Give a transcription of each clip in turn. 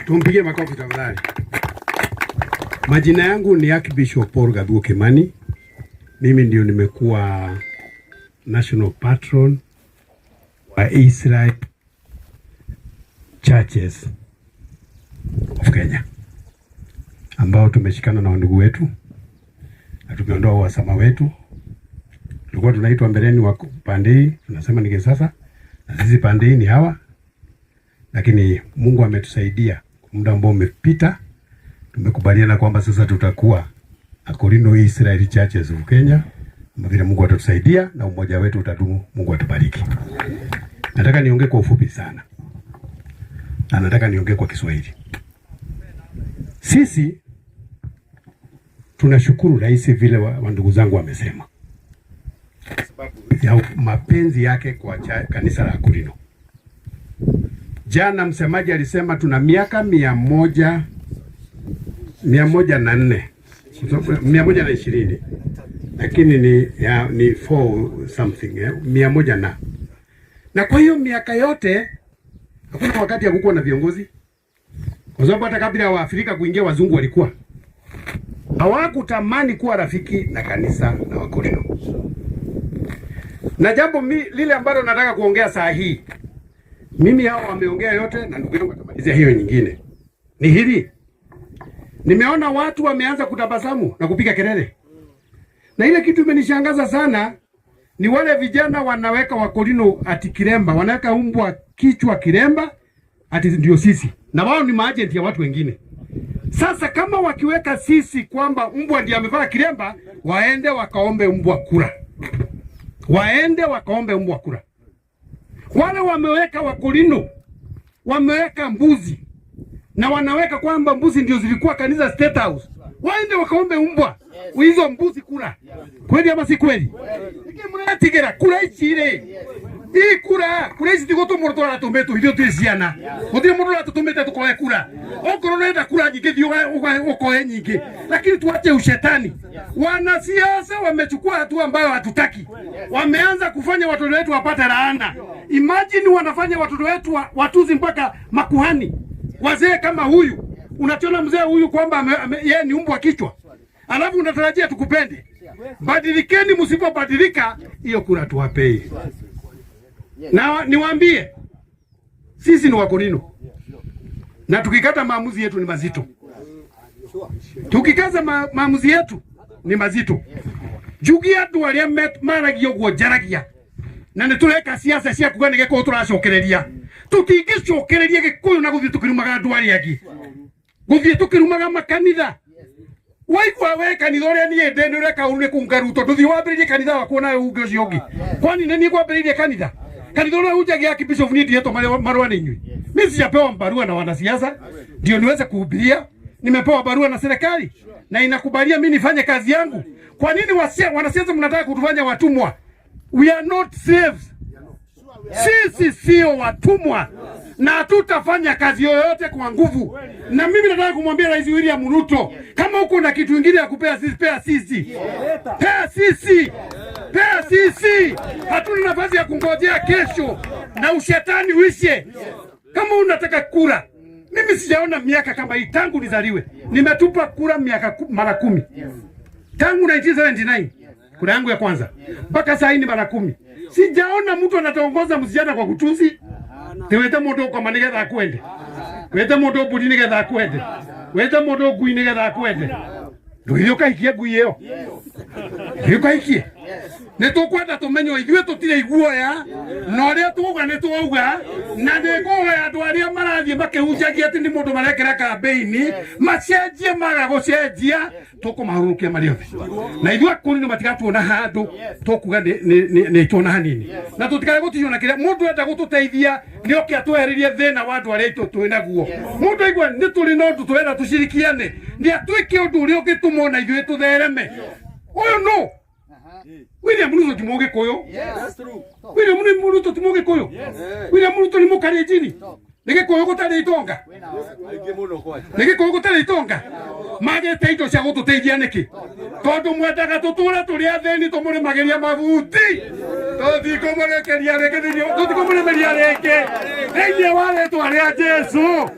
Tumpigie makofi tafadhali. Majina yangu ni Archbishop Paul Gathuo Kimani. Mimi ndio nimekuwa national patron wa Israel Churches of Kenya, ambao tumeshikana na wandugu wetu na tumeondoa uhasama wetu. Tulikuwa tunaitwa mbeleni wa pande hii, tunasema ni sasa, na sisi pande hii ni hawa, lakini Mungu ametusaidia kwa muda ambao umepita, tumekubaliana kwamba sasa tutakuwa Akorino Israel Churches of Kenya, kama vile Mungu atatusaidia na umoja wetu utadumu. Mungu atubariki. Nataka niongee kwa ufupi sana, na nataka niongee kwa Kiswahili. Sisi tunashukuru rais vile wa ndugu zangu wamesema ya mapenzi yake kwa kanisa la Akorino. Jana msemaji alisema tuna miaka 100, 104, 120, lakini ni four something, 100 na kwa hiyo miaka yote hakuna wakati hakukuwa na viongozi, kwa sababu hata kabla ya Waafrika kuingia wazungu walikuwa hawakutamani kuwa rafiki na kanisa la Wakorino. Na jambo lile ambalo nataka kuongea saa hii, mimi hao wameongea yote na ndugu yangu atamalizia hiyo nyingine, ni hili. Nimeona watu wameanza kutabasamu na kupiga kelele, na ile kitu imenishangaza sana ni wale vijana wanaweka Wakorino ati kilemba, wanaweka umbwa kichwa kilemba ati ndio sisi, na wao ni maagent ya watu wengine. Sasa kama wakiweka sisi kwamba mbwa ndiye amevaa kilemba, waende wakaombe mbwa kura, waende wakaombe mbwa kura. Wale wameweka Wakorino, wameweka mbuzi na wanaweka kwamba mbuzi ndio zilikuwa kanisa State House, waende wakaombe mbwa hizo mbuzi kura. Kweli ama si kweli? Muratigera kura ici rĩ, ii kura kura ici tigũtũmwo tũratũmĩtwo ithuĩ twĩ ciana, gũtirĩ mũndũ ũratũtũmĩte tũkoe kura. Okorwo ũrenda kura nyingĩ, thiĩ ũkoe nyingĩ, lakini tuache ushetani. Wanasiasa wamechukua hatua ambayo hatutaki, wameanza kufanya watoto wetu wapate laana. Imagine wanafanya watoto wetu watuzi mpaka makuhani wazee kama huyu. Unachona mzee huyu kwamba yeye ni umbwa kichwa, alafu unatarajia tukupende? Badilikeni, msipobadilika hiyo kura tuwapei. Na niwaambie sisi ni Wakorino na tukikata maamuzi yetu ni mazito, tukikaza maamuzi yetu ni mazito. Njugie andu aria maragia uguo njaragia na nĩ tũreka siasa cia kuga nĩ Gĩkũyũ tũracokereria. Tũtingĩcokereria Gĩkũyũ na gũthiĩ tũkĩrumaga andũ arĩa angĩ, gũthiĩ tũkĩrumaga makanitha. Waigua we kanitha ũrĩa niĩ ndĩ nĩ ũreka ũru nĩ kunga Ruto, ndũthiĩ wambĩrĩrie kanitha waku nawe unge ũcio ũngĩ. Kwani nĩ niĩ ngwambĩrĩirie kanitha? Kanitha ũrĩa hunjagia Archbishop niĩ ndihetwo marũa nĩ inyuĩ. Mimi sijapewa barua na wanasiasa ndio niweze kuhubiria. Nimepewa barua na serikali na inakubalia mimi nifanye kazi yangu. Kwa nini wanasiasa mnataka kutufanya watumwa? We are not slaves. Sisi sio watumwa na hatutafanya kazi yoyote kwa nguvu. Na mimi nataka kumwambia Rais William Ruto, kama uko na kitu kingine ya kupea sisi, pea sisi, pea sisi, pea sisi. Hatuna nafasi ya kungojea kesho na ushetani uishe. Kama unataka kura, mimi sijaona miaka kama hii tangu nizaliwe. Nimetupa kura miaka mara 10 tangu 1979 kura yangu ya kwanza mpaka saa hii ni mara 10. Sijaona mtu anatongoza msichana kwa kutusi. Tiwete mundu ukoma nigetha akwende, wete mundu mburi nigetha akwende, wete mundu ngui nigetha akwende. Ndũgĩthiĩ ũkahikie ngui ĩyo, ndũgĩthiĩ ũkahikie. Nĩ tũkwenda tũmenywo ithuĩ tũtirĩ iguoya, na ũrĩa tuauga nĩ twauga, na nĩ ngũhoya andũ arĩa marathiĩ makĩhunjagia atĩ nĩ mũndũ marekĩra kambĩini macenjie, maga gũcenjia tũkũmahurũkia marĩ othe, na ithuĩ akũrinũ matigatuona handũ tũkuga nĩ tuona hanini, na tũtikae gũtijwo na kĩrĩa mũndũ enda gũtũteithia nĩ oke atwehererie thĩna wa andũ arĩa aitũ twĩ naguo. Mũndũ aigua nĩ tũrĩ na ũndũ tũrenda tũcirikiane, nĩ atwĩke ũndũ ũrĩa ũngĩtũma ona ithuĩ tũthereme. Ũyũ nũ William Ruto ti Mũgĩkũyũ. William Ruto ti Mũgĩkũyũ. William Ruto nĩ Mũkalenjini. Nĩ Gĩkũyũ gũtarĩ itonga, nĩ Gĩkũyũ gũtarĩ itonga. Magĩte indo cia gũtũteithia nĩkĩ? Tondũ mwendaga tũtũre tũrĩ athĩni, tũmũrĩmagĩria mabuti. Tũtikũmũrekeria rĩngĩ, tũtikũmũrĩmĩria rĩngĩ thĩinĩ wa rĩtwa rĩa Jesu.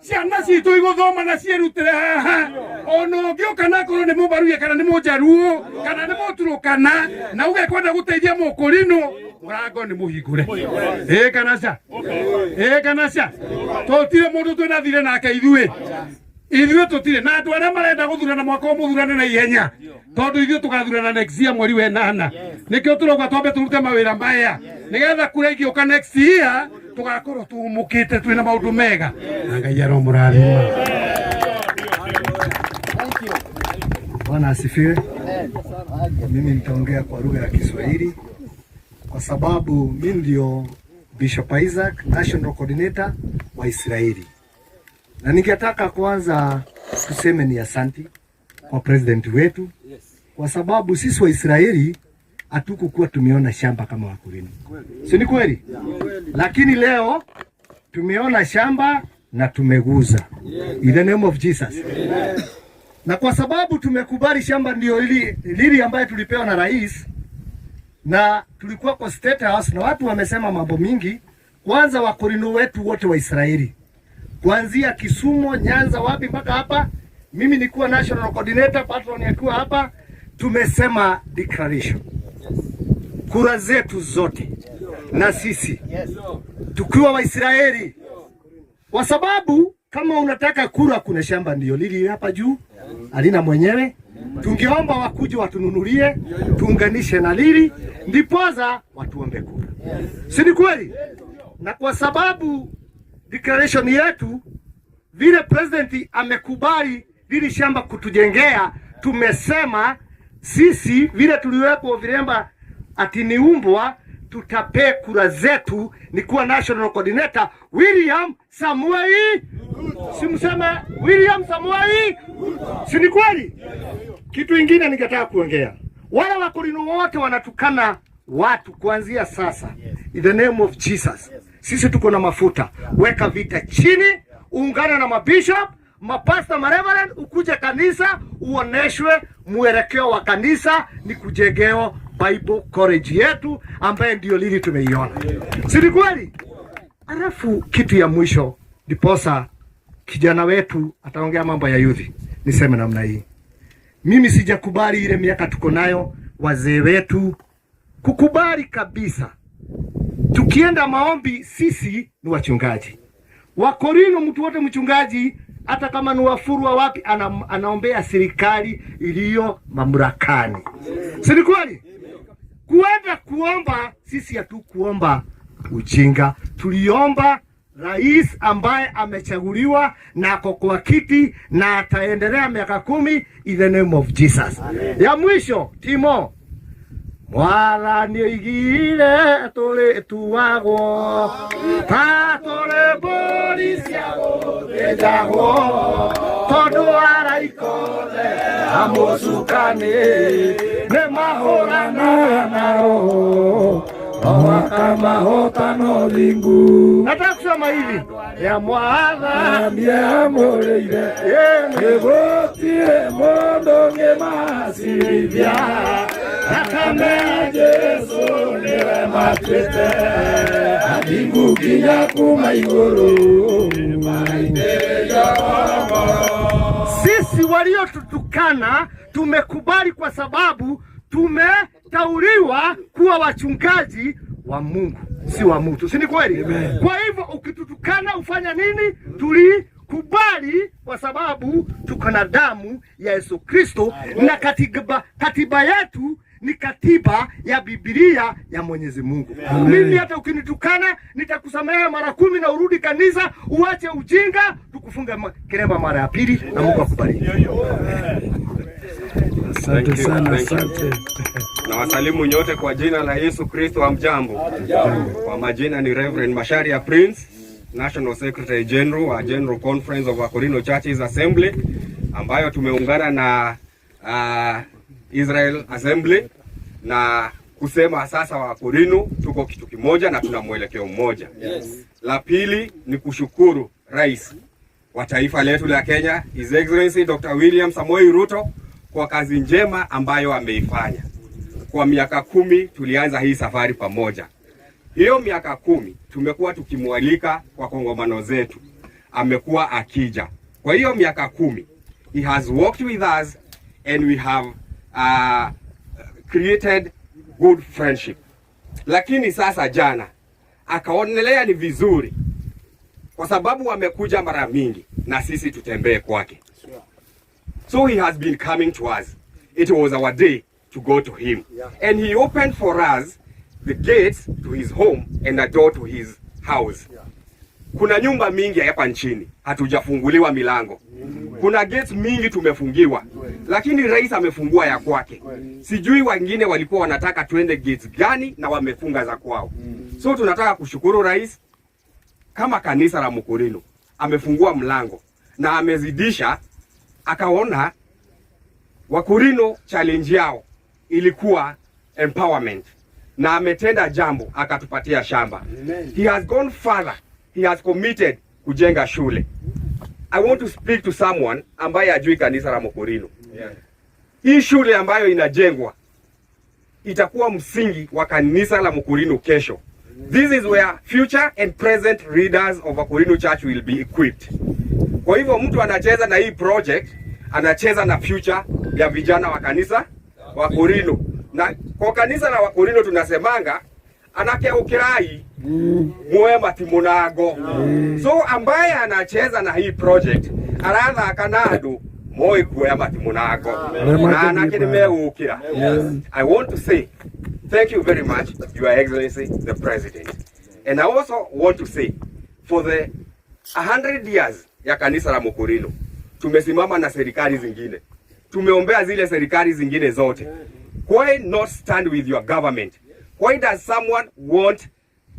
Ciana citũ igũthoma na ciĩrutĩre haha. Ona ũngĩũka na akorwo nĩ mũbaruya kana nĩ mũnjaruo kana nĩ mũturũkana na uge kwenda gũteithia mũkũrinũ, mũrango nĩ mũhingũre. Ĩ kana ca? Ĩ kana ca? Tũtirĩ mũndũ twĩna thirĩ nake ithuĩ. Ithuĩ tũtirĩ na andũ arĩa marenda gũthurana mwaka ũyũ mũthurane na ihenya, tondũ ithuĩ tũgathurana next year mweri wa ĩnana. Nĩkĩo tũrauga twambe tũrute mawĩra maya nĩgetha kura ingĩũka next year tũgakorwo tũmũkĩte twĩna maũndũ mega, na Ngai aromũrathima. Bwana asifiwe. Mimi nitaongea kwa lugha ya Kiswahili kwa sababu mimi ndio Bishop Isaac, National Coordinator wa Israeli, na ningetaka kwanza tuseme ni asanti kwa president wetu, kwa sababu sisi wa Israeli hatukukuwa tumeona shamba kama Wakorino, si ni kweli? Lakini leo tumeona shamba na tumeguza, in the name of Jesus. Na kwa sababu tumekubali shamba ndio lili, lili ambaye tulipewa na rais, na tulikuwa kwa State House na watu wamesema mambo mingi. Kwanza Wakorino wetu wote wa Israeli kuanzia Kisumu, Nyanza, wapi mpaka hapa, mimi nikuwa national coordinator, patron akiwa hapa, tumesema declaration, kura zetu zote na sisi tukiwa Waisraeli, kwa sababu kama unataka kura, kuna shamba ndio lili hapa juu alina mwenyewe. Tungeomba wakuje watununulie, tuunganishe na lili, ndipoza watuombe kura, si ni kweli? Na kwa sababu declaration yetu vile president amekubali lili shamba kutujengea, tumesema sisi vile tuliwekwa vilemba ati ni umbwa, tutapee kura zetu ni kuwa national coordinator William Samuel, simseme William Samuel, si ni kweli? Kitu ingine ningetaka kuongea, wale Wakorino wote wanatukana watu kuanzia sasa, in the name of Jesus, sisi tuko na mafuta. Weka vita chini, ungana na mabishop, mapasta, mareverend, ukuje kanisa uoneshwe mwelekeo wa kanisa ni kujengeo Bible College yetu ambaye ndio lili tumeiona, si ni kweli? Alafu kitu ya mwisho, ndiposa kijana wetu ataongea mambo ya youth, niseme namna hii. Mimi sijakubali ile miaka tuko nayo wazee wetu kukubali kabisa. Tukienda maombi sisi ni wachungaji. Wakorino, mtu wote mchungaji, hata kama ni wafurwa wapi, anaombea serikali iliyo mamlakani, si ni kweli? Kuenda kuomba, sisi hatukuomba ujinga, tuliomba rais ambaye amechaguliwa na ako kwa kiti na ataendelea miaka 10 in the name of Jesus. Amen. Ya mwisho, Timo Mwathani oigire tũrĩtuagwo ta tũrĩ mbũri cia gũthĩnjagwo, tondũ araika othe a mũcukani nĩ mahũranaga na roho makamahota no thingu. Nataka kusema hivi ya Mwathani amũrĩire gũtirĩ mũndũ ũngĩmacirithia, thakame ya Jesu nĩwe matuĩte athingu nginya kuma igũrũ maitĩrĩrio ngoro. Sisi waliotutukana tumekubali kwa sababu tumetauliwa kuwa wachungaji wa Mungu, si wa mtu, si ni kweli? Kwa hivyo ukitutukana ufanya nini? Tulikubali kwa sababu tuko na damu ya Yesu Kristo, na katiba yetu ni katiba ya Biblia ya Mwenyezi Mungu. Mimi hata ukinitukana nitakusamehe mara 10 na urudi kanisa uache ujinga, tukufunge kiremba mara ya pili, na Mungu akubariki. Asante sana, asante. Na wasalimu nyote kwa jina la Yesu Kristo. Hamjambo? Kwa majina ni Reverend Masharia Prince, National Secretary General wa General Conference of Akorino Churches Assembly, ambayo tumeungana na Israel Assembly na kusema sasa Wakorino tuko kitu kimoja na tuna mwelekeo mmoja. La pili ni kushukuru Rais wa taifa letu la Kenya, His Excellency Dr. William Samoei Ruto kwa kazi njema ambayo ameifanya. Kwa miaka 10 tulianza hii safari pamoja. Hiyo miaka 10 tumekuwa tukimwalika kwa kongamano zetu. Amekuwa akija. Kwa hiyo miaka 10 he has worked with us and we have created good friendship. Lakini sasa jana akaonelea ni vizuri, kwa sababu amekuja mara mingi na sisi tutembee kwake. So he has been coming to us. It was our day to go to him. And he opened for us the gates to his home and a door to his house. Kuna nyumba mingi hapa nchini hatujafunguliwa milango. Kuna gates mingi tumefungiwa, lakini rais amefungua ya kwake. Sijui wengine walikuwa wanataka tuende gates gani na wamefunga za kwao. So tunataka kushukuru rais kama kanisa la Mukurino amefungua mlango na amezidisha, akaona Wakurino challenge yao ilikuwa empowerment na ametenda jambo akatupatia shamba. He has gone further. He has committed kujenga shule. I want to speak to someone ambaye hajui kanisa la Mukurino. Hii shule ambayo inajengwa itakuwa msingi wa kanisa la Mukurino kesho. This is where future and present leaders of Akorino Church will be equipped. Kwa hivyo mtu anacheza na hii project, anacheza na future ya vijana wa kanisa wa Korino. Na kwa kanisa la Wakorino tunasemanga anake ukirai mwema timunago. So ambaye anacheza na hii project arathaka na andu moi kuoya matimunago na anake nimegukira. I want to say thank you very much, Your Excellency the President. And I also want to say for the 100 years ya kanisa la Mukurino tumesimama na serikali zingine, tumeombea zile serikali zingine zote. Why not stand with your government? Why does someone want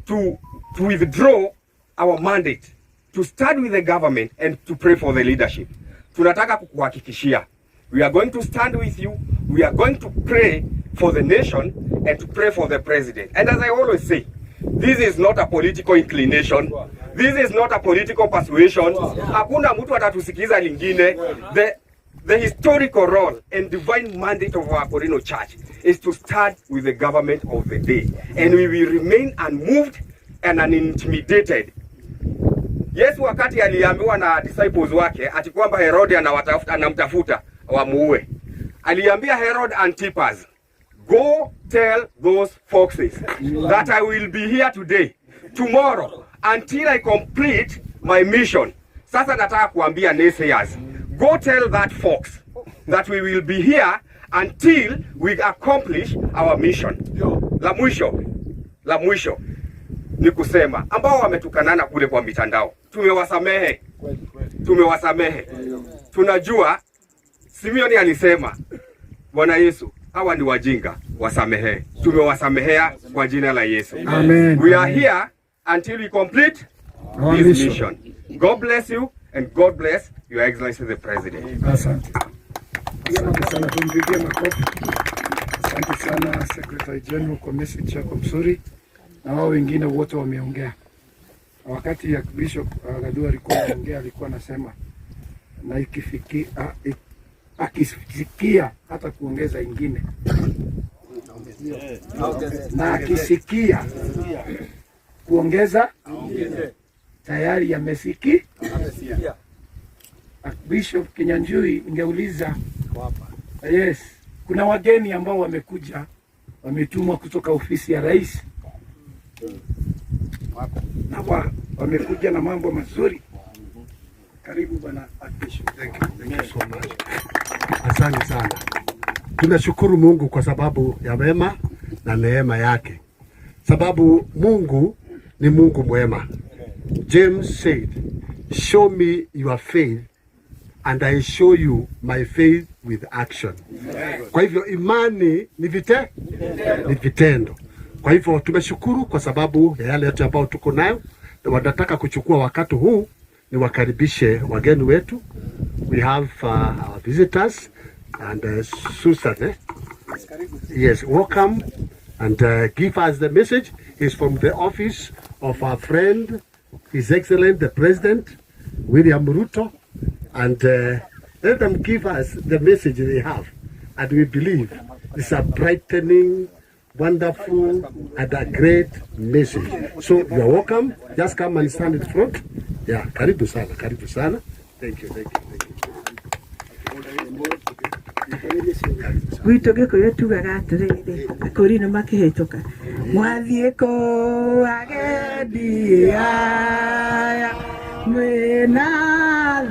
to withdraw our mandate to stand with the government and to pray for the leadership? Tunataka kukuhakikishia we are going to stand with you, we are going to pray for the nation and to pray for the president. And as I always say, this is not a political inclination. This is not a political persuasion. Hakuna mtu atatusikiza lingine. The historical role and divine mandate of our Akorino Church is to stand with the government of the day. And we will remain unmoved and unintimidated. Yesu wakati aliambiwa na disciples wake ati kwamba Herode anawatafuta, anamtafuta wamuue, aliambia Herod Antipas, "Go tell those foxes that I will be here today, tomorrow, until I complete my mission." Sasa nataka kuambia naysayers, go tell that fox that we will be here until we accomplish our mission. La mwisho ni kusema ambao wametukanana kule kwa mitandao, tumewasamehe, tumewasamehe. Tunajua Simeoni alisema, "Bwana Yesu, hawa ni wajinga, wasamehe." Tumewasamehea kwa jina la Yesu. Amen. We are here until we complete Our this mission. Mission. God bless you and God bless Your Excellency the President. Asante. Asante sana, tumpigie makofi. Asante sana Secretary General kwa message yako mzuri, na wao wengine wote wameongea. Wakati ya Bishop Gadu alikuwa anaongea, alikuwa anasema na akisikia hata kuongeza ingine na akisikia kuongeza tayari amesiki. Bishop Kinyanjui, ningeuliza, yes, kuna wageni ambao wamekuja, wametumwa kutoka ofisi ya rais na wamekuja na mambo mazuri. Karibu bwana Archbishop. Thank you, thank you so much. Asante sana. Tunashukuru Mungu kwa sababu ya wema na neema yake, sababu Mungu ni Mungu mwema. James said, "Show me your faith and I show you my faith with action." Kwa hivyo imani ni vitendo. Kwa hivyo tumeshukuru kwa sababu ya yale yote ambayo tuko nayo, na wanataka kuchukua wakati huu niwakaribishe wageni wetu. We have our visitors and Susan. Eh? Yes, welcome and give us the message. He's from the office of our friend, His Excellency the President, William Ruto, and let them give us the message they have. And we believe it's a brightening Wonderful and a great message. So you are welcome. Just come and stand in front. Yeah, karibu sana, karibu sana. Thank you, thank you, thank you. Gwitũ gĩkũyũ tugaga atĩrĩrĩ, akũrinũ makĩhĩtũka, mwathiĩ kũ agendi aya mwĩna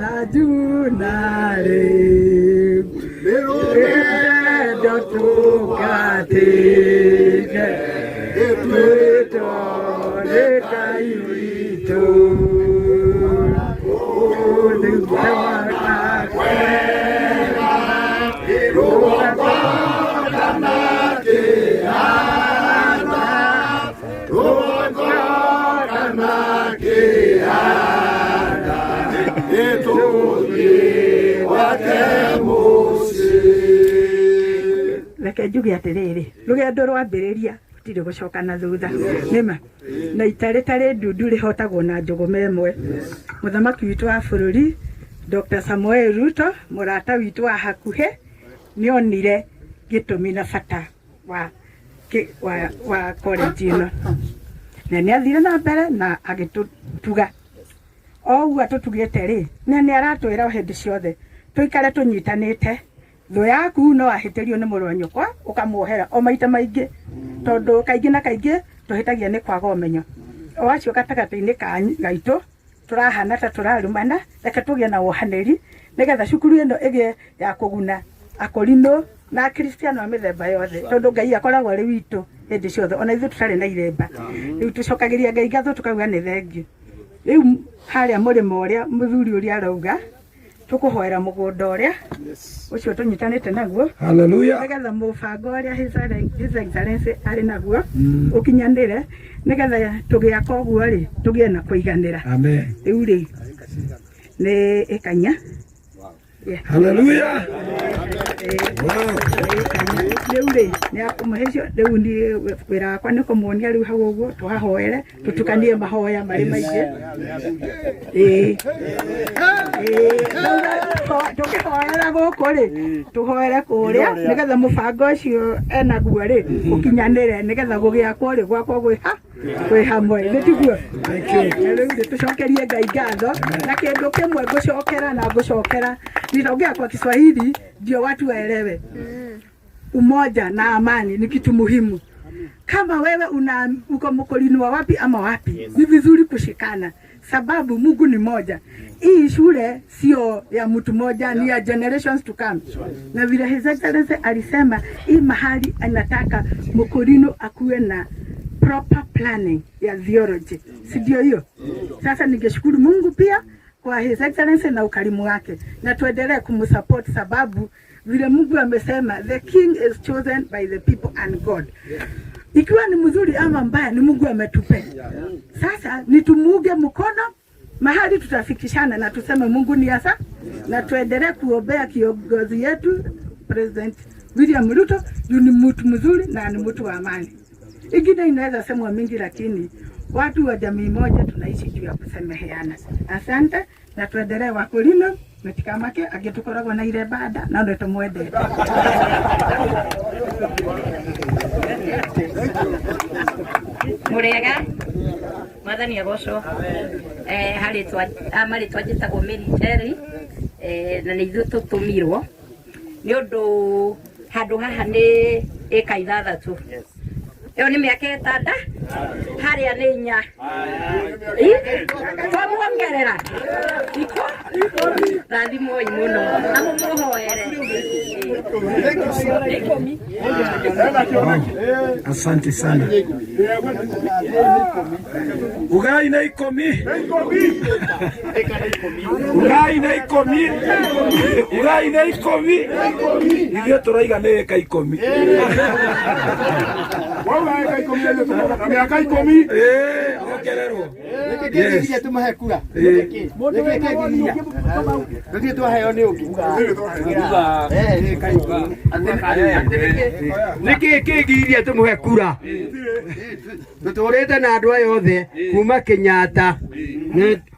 thanju na rĩu rũgendo tũngatĩte twĩtwo nĩ Ngai witũ. Reke njuge atĩrĩrĩ, rũgendo rwambĩrĩria gũtirĩ gũcoka na thutha, nĩma na ita rĩtarĩ ndundu rĩhotagwo na njũgũma ĩmwe. Mũthamaki witũ wa bũrũri Dr. Samoei Ruto, mũrata witũ wa hakuhĩ, nĩonire gĩtũmi na bata wa college ĩno, na nĩ athire na mbere na agĩtũtuga. O ũguo atũtugĩte rĩ, na nĩ aratwĩra o hĩndĩ ciothe tũikare tũnyitanĩte. Thũ yaku no ahĩtĩrio nĩ mũrũ wa nyũkwa ũkamuohera o maita maingĩ, tondũ kaingĩ na kaingĩ tũhĩtagia nĩ kwaga ũmenyo. O acio gatagatĩ-inĩ gaitũ tũrahana ta tũrarumana, reke tũgĩe na wohanĩri nĩgetha cukuru ĩno ĩgĩe ya kũguna akũrinũ na akristiano a mĩthemba yothe, tondũ Ngai akoragwo arĩ witũ hĩndĩ ciothe, ona ithuĩ tũtarĩ na iremba. Rĩu tũcokagĩria Ngai ngatho tũkauga nĩ thengiũ. Rĩu harĩa mũrĩmo ũrĩa mũthuri ũrĩa arauga, tũkũhoera mũgũnda ũrĩa ũcio tũnyitanĩte naguo. Hallelujah. Nĩgetha mũbango ũrĩa His Excellency arĩ naguo ũkinyanĩre, nĩgetha tũgĩaka ũguo rĩ tũgĩe na kũiganĩra. Amen. Rĩu rĩ nĩ ĩkanya. Hallelujah. Wow. Rĩu rĩ nĩ akũmũhe icio. Rĩu niĩ wĩra wakwa nĩ kũmuonia rĩu hau ũguo tũhahoere, tũtukanie mahoya marĩ maingĩ. Ĩĩ, tũkĩhoera gũkũ rĩ, tũhoere kũrĩa nĩgetha mũbango ũcio enaguo rĩ ũkinyanĩre, nĩgetha gũgĩakwo rĩ gwakwo kwĩ hamwe, nĩ tiguo? Rĩu rĩ tũcokerie Ngai ngatho na kĩndũ kĩmwe ngũcokera na ngũcokera, nitaongea kwa Kiswahili ndio watu waelewe. Umoja na amani ni kitu muhimu. Kama wewe una uko mkolini wa wapi ama wapi, ni vizuri kushikana, sababu Mungu ni moja. Hii shule sio ya mtu moja, ni ya generations to come. Na vile His Excellency alisema, hii mahali anataka mkolino akuwe na proper planning ya theology, si ndio hiyo? Sasa ningeshukuru Mungu pia kwa His Excellency na ukarimu wake, na tuendelee kumsupport, sababu vile Mungu amesema, the king is chosen by the people and God. Ikiwa ni mzuri ama mbaya, ni Mungu ametupe. Sasa ni tumuunge mkono mahali tutafikishana na tuseme Mungu ni asa, na tuendelee kuombea kiongozi yetu President William Ruto juu ni mtu mzuri na ni mtu wa amani. Ingine inaweza semwa mingi, lakini watu wa jamii moja tunaishi juu ya kusameheana. Asante na tuendelee wakulino matikamake angĩ na iremba nda na nĩ tũmwendete. Mũrĩega, mwathani agocwo. Harĩtwa marĩtwa njĩtagwo Mary Terry, na nĩ ithuĩ tũtũmirwo nĩ ũndũ handũ haha nĩ ĩka 6, ĩyo nĩ mĩaka 6, harĩa nĩ 4, twamuongerera iko rathimoi mũno na mũmũhoere. Asante sana. Ugai na 10. Ugai na 10. Ugai na 10. Ithuĩ tũraiga nĩ ĩka 10. Wauga ĩka 10 na ithuĩ tũkauga mĩaka 10. Ongererwo. Nĩkĩ kĩngiria tũmahe kura? Nĩkĩ kĩngiria? Tũthiĩ twaheo nĩ ũngĩ. Nĩkĩ kĩngiria tũmũhe kura? Tũtũrĩte na andũ aya othe kuma Kenyatta,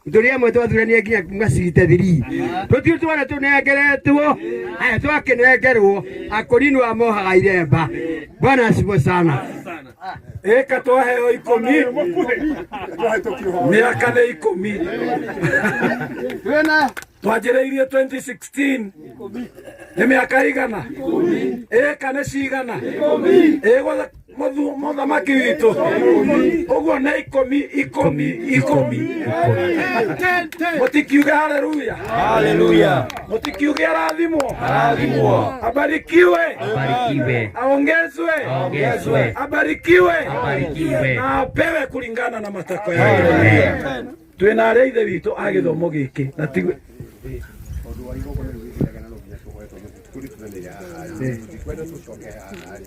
tũrĩ amwe twathurania nginya kuma 63, tũtirĩ twana tũnengeretwo aya twakĩnengerwo akũrinũ amohaga iremba. Bwana asifiwe sana. Ĩka twaheo ikũmi mĩaka nĩ ikũmi twanjĩrĩirie 2016 nĩ mĩaka igana ĩka nĩ cigana ĩgũ mũthamaki witũ ũguo nĩ ikũmi ikũmi ikũmi mũtikiuge haleluya Haleluya. mũtikiuge arathimwo Arathimwo. abarikiwe Abarikiwe. aongezwe Aongezwe. abarikiwe Abarikiwe. na apewe kulingana na matakwa yake twina aria ithe witũ a gĩthomo gĩkĩ na tiwe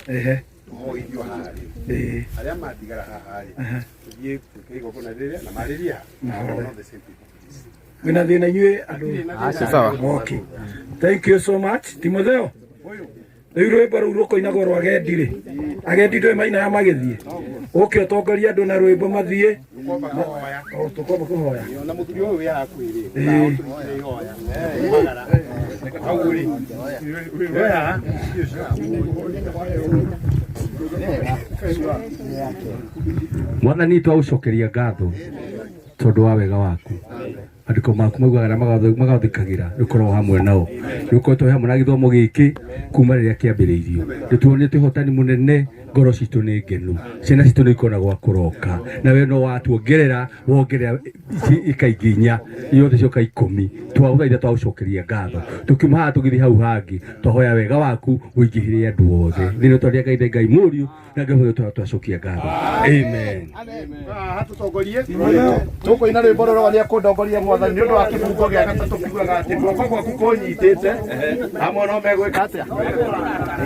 Ehe. Tuhoithio haha rĩ Ĩĩ. arĩa matigara haha rĩ tũthiĩ twĩke igongona rĩrĩa na marĩria not the same people. Mwĩna thĩna inyuĩ andũ? Aca, sawa. Okay. Thank you so much Timotheo. Rĩu rwĩmbo rũu rũkũinagwo rwa agendi rĩ, agendi ndũĩ mainaga magĩthiĩ, ũke ũtongorie andũ na rwĩmbo mathiĩ. O, tũkwamba kũhoya. Na mũthuri ũyũ wĩ hakuhĩ rĩ Ĩĩ. ũtũrutĩre ihoya Umagara. Hau rĩ wĩ haha. Mwathani twagũcokeria ngatho tondũ wa wega waku andĩko maku maugaga arĩa magathĩkagĩra nĩ ũkoragwo hamwe nao nĩ ũkoretwo wĩ hamwe na gĩthomo gĩkĩ kuma rĩrĩa kĩambĩrĩirio nĩ tuonete ũhotani mũnene ngoro citũ nĩ ngenu ciana citũ nĩ ikona gwa kũroka na we no watuongerera wongerera ika ingĩ inya yothe cioka ikũmi twagũthaitha twagũcokeria ngatho tũkiuma haha tũgĩthiĩ hau hangĩ twahoya wega waku ũingĩhĩre andũ othe thĩinĩ twaria Ngai Ngai mũriũ na Ngai mũtheru twacokia ngatho amen. Haha tũtongorie tũkũina rwĩmbo rũrũ rĩa kũndongoria mwathani nĩ ũndũ wa kĩbungo gĩa gatatũ kiugaga atĩ guoko gwaku kũnyitĩte amwe no megwĩka atĩa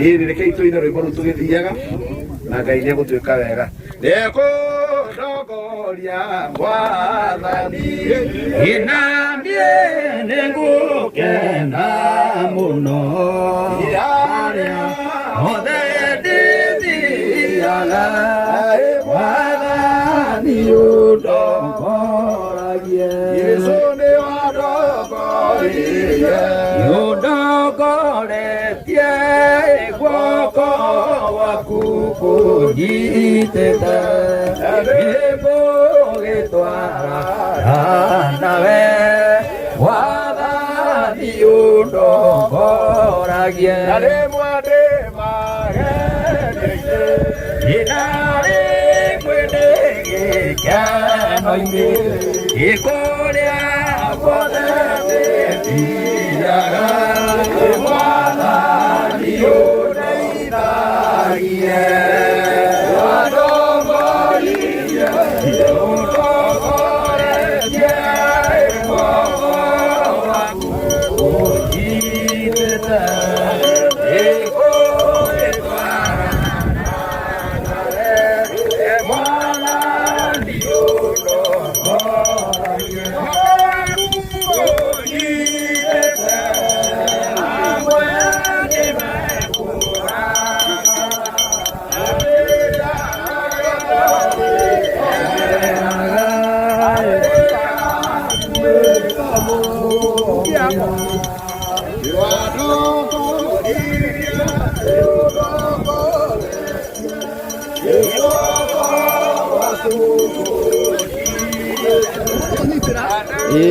ĩĩ rekei tũine rwĩmbo rũu tũgĩthiaga na Ngai nĩ egũtwĩka wega nĩekũndongoria mwathani Ina niĩ nĩngũkena mũno arĩa othe ndĩthiaga mwathani ũndongoragie Jesũ nĩ wandongoririe ũndongoretie guoko gwaku kũnyitĩte nĩngũgĩtwara nawe wathani ũndongoragie na rĩmwe ndĩ magerio-inĩ na rĩmwe ndĩ gĩkeno-inĩ ĩkũrĩa guothe ndĩthiaga mwathani ũndeithagie wandongoririe ũndongoretie guoko gwaku kũnyitĩte nĩngũgĩtwara mwathani ũndongoragie kũnyitĩte amwe Ĩĩ.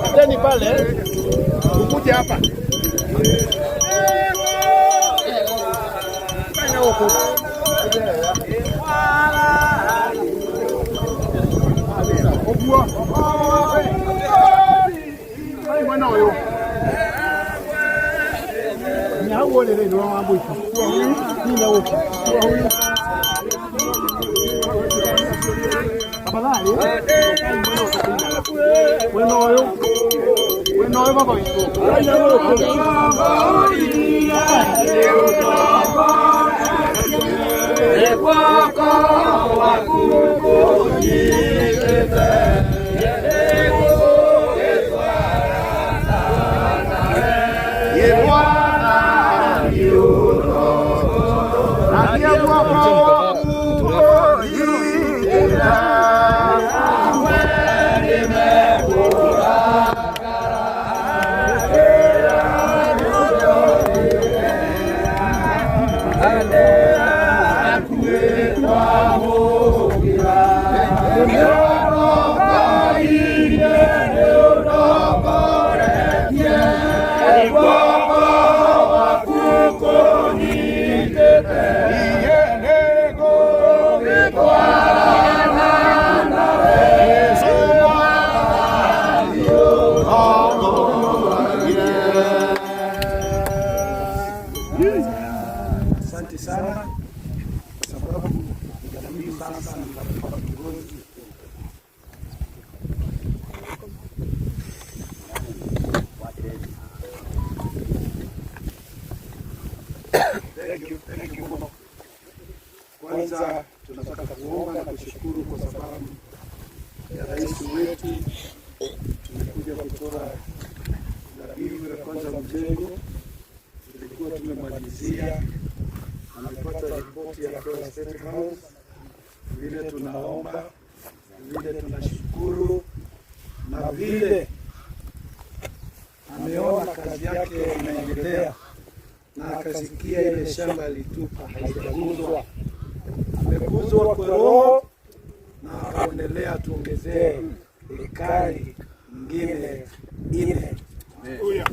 Kateni pale ukuje hapa. Fanya huku. Ũguo. Ai mwena ũyũ. Nginya hau ũrĩ rĩ nĩwe wa mũico. Nginya gũkũ. Tafadhali. Mwena ũyũ. Mwena ũyũ baba witũ. Guoko gwaku kũnyitĩte, Asante sana kwa sababu mimi sasa nitakupa kiongozi. Thank you, thank you. Kwanza tunataka kuomba na kushukuru kwa sababu ya rais wetu. Tumekuja kutoa dhabihu ya kwanza mjengo, tulikuwa tumemalizia, amepata ripoti ya kutoka State House, vile tunaomba, vile tunashukuru na vile ameona kazi yake inaendelea na akasikia ile shamba alitupa haijaguzwa, ameguzwa kwa roho na akaonelea tuongezee ekari nyingine 4. Haleluya!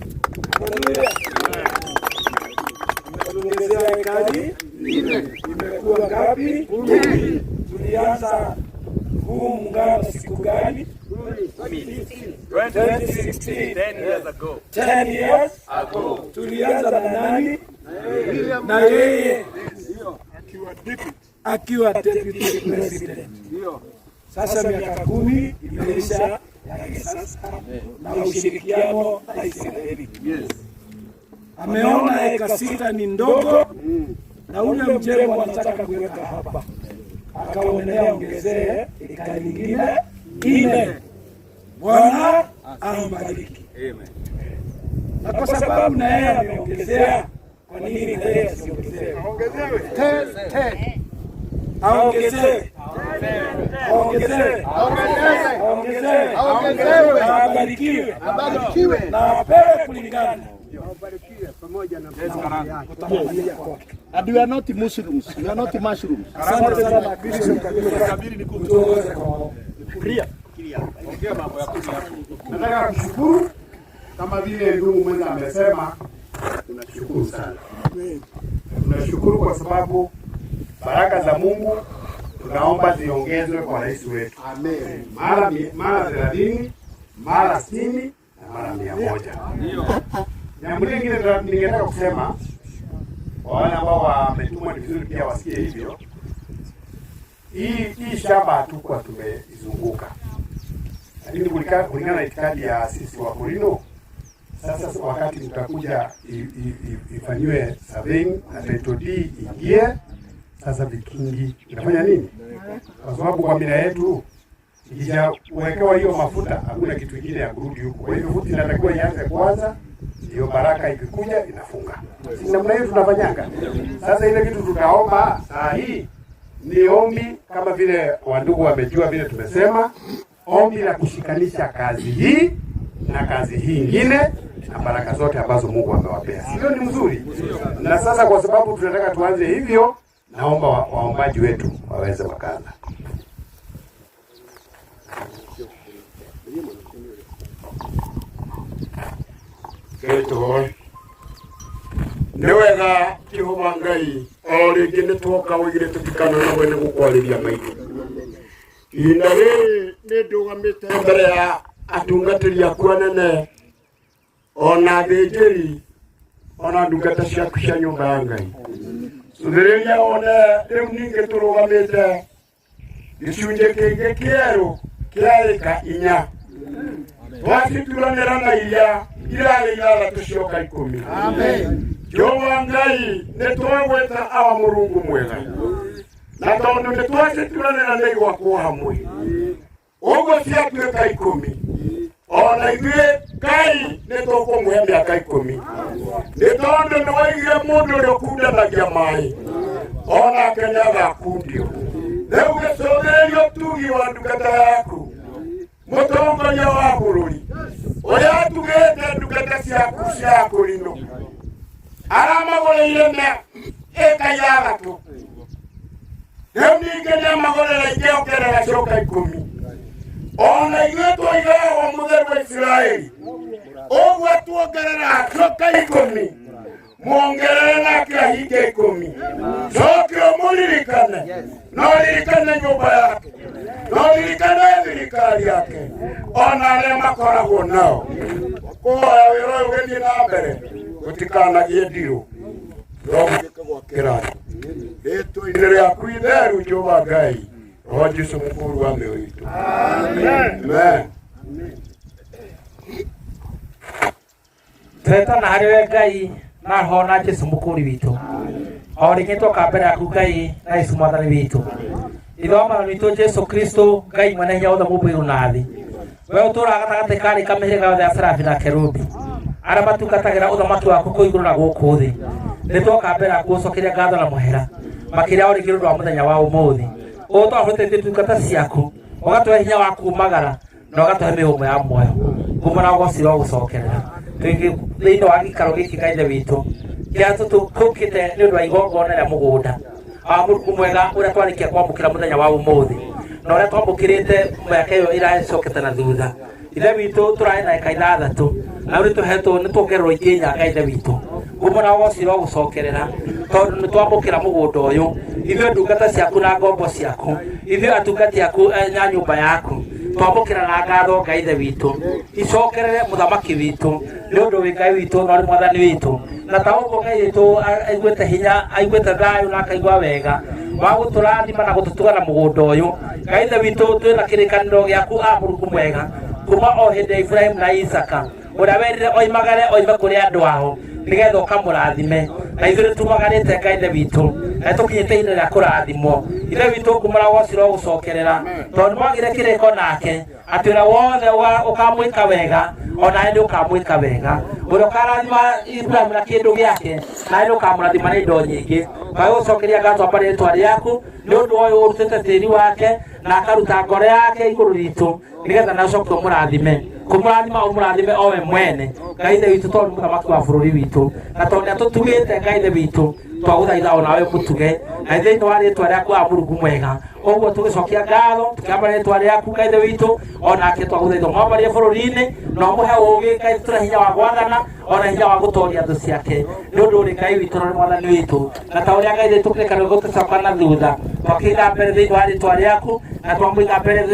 Ametuongezea ekari 4, imekuwa ngapi? 10. Tulianza huu muungano siku gani? 2016. 10 years ago. 10 years ago. Tulianza na nani? Na yeye akiwa deputy president. Sasa miaka 10 imeisha yake sasa, na ushirikiano na Israeli. Ameona eka 6 ni ndogo na ule mjengo anataka kuweka hapa, akaonelea ongezee eka nyingine 4. Bwana ambariki. Na kwa sababu na yeye ameongezea, kwa nini na yeye asiongezee? Aongezee, aongezee, aongezee, aongezewe, na abarikiwe, na apewe kulingana na kutangulia kwake. And we are not Muslims. We are not mushrooms. Asante sana Bishop Kabili kutuongoza kwa maombi. Nataka kushukuru kama vile ndugu mwenza amesema, tunashukuru sana. Tunashukuru kwa sababu baraka za Mungu tunaomba ziongezwe kwa rais wetu. Amen. Mara 30, mara 60 na mara 100. Jambo lingine ningetaka kusema kwa wale ambao wametumwa, ni vizuri pia wasikie hivyo. Hii shamba hatukuwa tumeizunguka, lakini kulingana na itikadi ya sisi wa Korino, sasa wakati mtakuja ifanyiwe surveying na title deed ingie, sasa vikingi inafanya nini? Kwa sababu kwa mila yetu ikishawekewa hiyo mafuta hakuna kitu kingine ya kurudi huko. Kwa hivyo futi inatakiwa ianze kwanza, ndio baraka ikikuja inafunga. Si namna hiyo tunafanyanga. Sasa ile kitu tutaomba saa hii ni ombi, kama vile wandugu wamejua vile tumesema, ombi la kushikanisha kazi hii na kazi hii ingine na baraka zote ambazo Mungu amewapea. Sio ni mzuri? Na sasa kwa sababu tunataka tuanze hivyo, naomba waombaji wetu waweze wakaanza. Ngai nĩ wega Jehova Ngai o rĩngĩ nĩ twoka ũigire tũtikananagwe nĩ gũkwarĩria maitho ihinda rĩrĩ nĩ ndũgamĩte mbere ya atungatĩri aku anene ona athĩnjĩri ona ndungata ciaku cia nyũmba ya Ngai cũthĩrĩria one rĩu ningĩ tũrũgamĩte gĩcunjĩ kĩngĩ kĩerũ kĩa ĩka 4 twacituranĩra na iria irarĩ 6 cioka 10. Jehova Ngai nĩ twagweta awa Mũrungu mwega na tondũ nĩ twacituranĩra nĩ gwakwo hamwe ũguo ciatuĩka 10 ona ithuĩ Ngai nĩ tũkũmũhe mĩaka 10 nĩ tondũ nĩ waigire mũndũ ũrĩa ũkundanagia maĩ onake nĩ agakundio. Rĩu gĩcũthĩrĩrio ũtugi wa ndungata yaku mũtongoria wa bũrũri ũrĩa atugĩte ndungata ciaku cia kũrinũ aramagũrĩire ĩka ithathatũ rĩu ningĩ nĩamagũrĩra ingĩ ongerera coka 10 ona ithuĩ twoigaga mũtheru wa Isiraeli ũguo tuongerera coka 10 muongerere nake ahinge 10 coke ũmũririkane no ririkane nyũmba yake no ririkane thirikari yake ona arĩa makoragwo nao kũhoya wĩra ũyũ ũgĩthiĩ na mbere gũtikanagie ndirũ kĩrathi rĩtwa-inĩ rĩaku itheru Jehova Ngai roho Jesu mũkũru wa mĩoyo itũ. Amen. Twetana harĩ we Ngai na roho na Jesu mũkũri witũ o rĩngĩ twoka mbere yaku Ngai na Jesu mwathani witũ ithe wa mwathani witũ Jesu Kristo Ngai mwene hinya wothe mũmbĩ igũrũ na thĩ we ũtũũraga gatagatĩ ka arĩka mĩhĩrĩga yothe ya Serafi na Kerubi arĩa matungatagĩra ũthamaki waku kũu igũrũ na gũkũ thĩ nĩ twoka mbere yaku gũcokeria ngatho na mũhera makĩria o rĩngĩ nĩ ũndũ wa mũthenya wa ũmũthĩ ũũ twahotete ndungata ciaku ũgatũhe hinya wa kumagara na ũgatũhe mĩhũmũ ya muoyo kuma na ũgoci wa gũcokerera twĩ thĩinĩ wa gĩikaro gĩkĩ Ngai ithe witũ kĩrĩa tũkĩte nĩ ũndũ wa igongona rĩa mũgũnda wa Mũrungu mwega ũrĩa twarĩkia kwamũkĩra mũthenya wa ũmũthĩ na ũrĩa twamũkĩrĩte mĩaka ĩyo ĩracokete na thutha ithe witũ tũrarĩ na eka 6 na rĩu tũhetwo nĩ tuongererwo ingĩ 4 Ngai ithe witũ kuma na ũgoci wa gũcokerera tondũ nĩ twamũkĩra mũgũnda ũyũ ithuĩ ndungata ciaku na ngombo ciaku ithuĩ atungati aku na nyũmba yaku twamũkĩra na ngatho Ngai ithe witũ icokerere mũthamaki witũ nĩ ũndũ wĩ Ngai witũ na ũrĩ mwathani witũ na ta ũguo Ngai witũ aiguĩte hinya aiguĩte thayũ na akaigua wega wa gũtũrathima na gũtũtuga na mũgũnda ũyũ Ngai ithe witũ twĩna kĩrĩkanĩro gĩaku a Mũrungu mwega kuma o hĩndĩ ya Ibrahimu na Isaka ũrĩa werire oimagare oime kũrĩ andũ ao nĩgetha ũkamũrathime na ithuĩ nĩtumagarĩte Ngai ithe witũ na nĩtũkinyĩte ihinda rĩa kũrathimwo ithe witũ ngumũra wocira ũgũcokerera tondũ nĩmwagire kĩrĩko nake atĩ ũrĩa wothe ũkamwĩka wega onawe nĩ ũkamwĩka wega ũrĩa ũkarathima Ibrahimu na kĩndũ gĩake nawe nĩ ũkamũrathima na indo nyingĩ twagũcokeria ngatho amba rĩtwa rĩaku nĩ ũndũ ũyũ ũrutĩte tĩri wake na akaruta ngoro yake igũrũ ritũ nĩgetha na ũcoke ũmũrathime kũmũrathima ũmũrathime o we mwene Ngai ithe witũ tondũ nĩ mũthamaki wa bũrũri witũ na tondũ nĩatũtugĩte Ngai ithe witũ twagũthaitha onawe ũmũtuge na thĩinĩ wa rĩtwa rĩaku wa Mũrungu mwega ũguo tũgĩcokia ngatho tũkĩamba rĩtwa rĩaku Ngai ithe witũ onake twagũthaitha ũmwambarie bũrũri-inĩ na ũmũhe ũũgĩ Ngai tũre hinya wa gwathana ona hinya wa gũtoria thũ ciake nĩ ũndũ ũrĩ Ngai witũ na ũrĩ mwathani witũ na ta ũrĩa Ngai witũ kĩrĩkanĩro gũtũcoka na thutha twakĩiga mbere thĩinĩ wa rĩtwa rĩaku na twamũiga mbere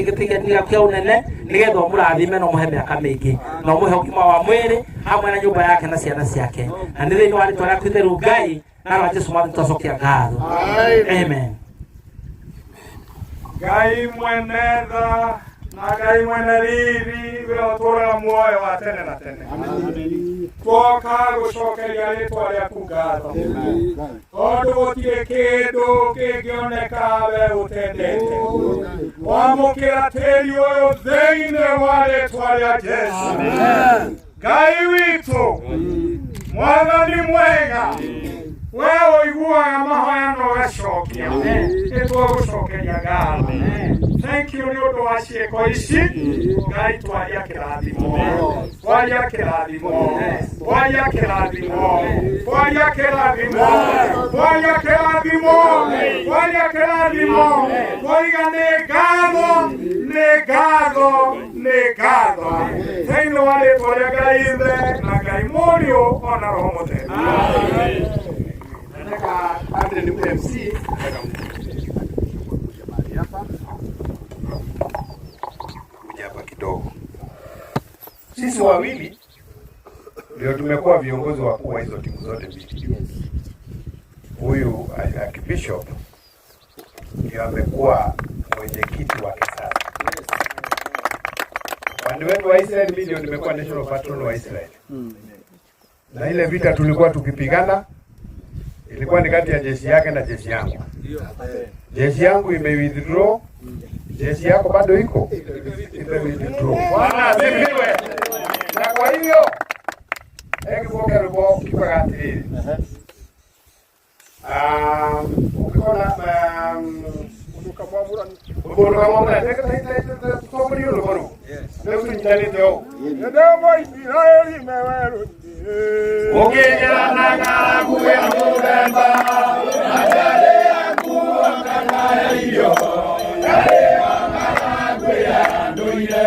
gĩtĩ gĩaku kĩa ũnene nĩgetha ũmũrathime na ũmũhe mĩaka mĩingĩ na ũmũhe ũgima wa mwĩrĩ hamwe na nyũmba yake na ciana ciake na nĩ thĩinĩ wa rĩtwa rĩaku itheru Ngai na rwa Jesu mwathani twacokia ngatho. Amen. Ngai mwene tha na Ngai mwene riri we ũtũũraga muoyo wa tene na tene twoka gũcokeria rĩtwa rĩaku ngatho tondũ gũtirĩ kĩndũ kĩngĩoneka we ũtendete wamũkĩra tĩri ũyũ thĩinĩ wa rĩtwa rĩa Jesu Ngai witũ mwathani mwega we ũiguaga mahoya na ũgacokia nĩ twagũcokeria ngatho thank you nĩ ũndũ wa ciĩko ici Ngai twaria kĩrathimo twaria kĩrathimo twaria kĩrathimo twaria kĩrathimo twaria kĩrathimo twaria kĩrathimo twaiga nĩ ngatho nĩ ngatho nĩ ngatho thĩinĩ wa rĩtwa rĩa Ngai Ithe na Ngai Mũriũ ona Roho Mũtheru. Nataka padre ni MC. Kuja hapa kidogo. Sisi wawili ndio tumekuwa viongozi wakuu wa hizo timu zote mbili. Huyu Archbishop ndio amekuwa mwenyekiti wa kisasa. Upande wetu wa Israel, mimi ndio nimekuwa national patron wa Israel. Na ile vita tulikuwa tukipigana ilikuwa ni kati ya jeshi yake na jeshi yangu. Jeshi yangu ime withdraw, jeshi yako bado iko ime withdraw. Bwana asifiwe. Na kwa hivyo ekiboke rwimbo kiugaga atiriri ukikona mundu kamwamũrani tutongorie rwimbo rũu rĩu tũnyitanĩte ũũ ũkĩgera na ng'aragu ya mũthemba atarĩ nguo kana ya irio ndarĩo ng'aragu ya ndũire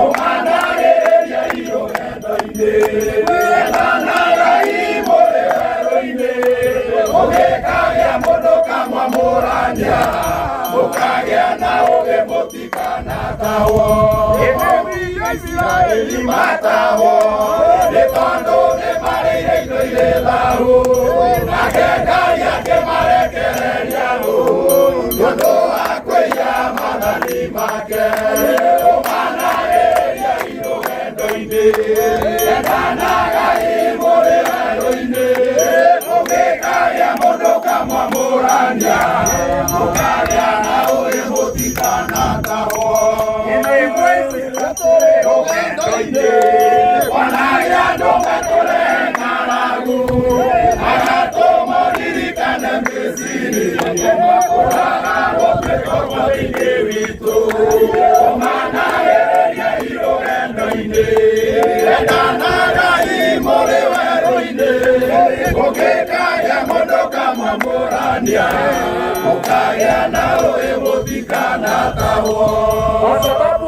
ũmanagĩrĩria irũgendo-inĩ endanagai mũrĩ werũ-inĩ ũgĩkagĩa mũndũ kamwamũrania mũkagĩa na ũgĩ mũtikanatahwo Isiraeli matahwo nĩ tondũ nĩ marĩire indo irĩ thaahu nake Ngai akĩmarekereria rũũ nĩ ũndũ wa kwĩhia maathani make ũmanagĩrĩria irũgendo-inĩ endanagai mũrĩ werũ-inĩ mũgĩkagĩa mũndũ kamwamũrania mũkagĩa na ũgĩ mũtikanatahwo rũgendo-inĩ wanagia andũ matũre ng'aragu agatũma ũririkane Misiri kũraga gũtuĩka thĩinĩ witũ ũmanagĩrĩria irũgendo-inĩ endanagai mũrĩ werũ-inĩ ũngĩkagĩa mũndũ kamwamũrania mũkagĩa na ũgĩ mũtikanatahwo. Kwa sababu